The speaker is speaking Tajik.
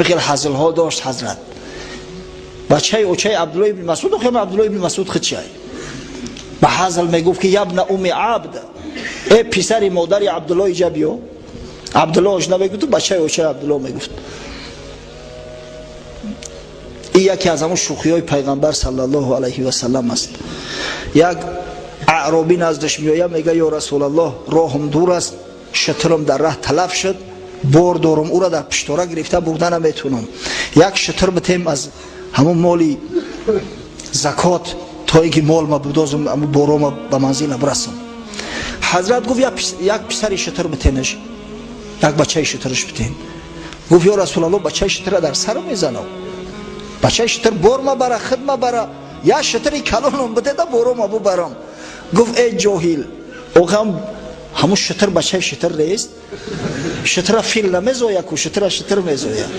Ҳамин хел ҳазлҳо дошт ҳазрат. Бачаи очаи Абдулло ибни Масуд, охир Абдулло ибни Масуд худчай ба ҳазл мегуфт, ки ябна уми абд, э писари модари Абдулло, иҷа биё. Абдулло ошна мегуфту бачаи очаи Абдулло мегуфт. Ин яке аз ҳамон шӯхиҳои Пайғамбар саллаллоҳу алайҳи васалам аст. Як аъробӣ наздаш меояд, мега: «Ё Расулаллоҳ, роҳам дур аст, шутурам дар раҳ талаф шуд, бор дорам, ӯра дар пиштора гирифта бурда наметунам. Як шутур битем аз ҳамон моли закот, то ин ки мол ма будозум, борома ба манзила бирасам». Ҳазрат гуфт: «Як писари шутур битенаш, як бачаи шутураш битен». Гуфт: «Ё Расулаллоҳ, бачаи шутура дар сар мезанам, бачаи шутур бор мабара, худ мабара, як шутури калоном битеда, борома бубарам». Гуфт: «Эй ҷоҳил, охам ҳамун шутур бачаи шутур нест? Шутура фил намезоя ку, шутура шутур мезоя».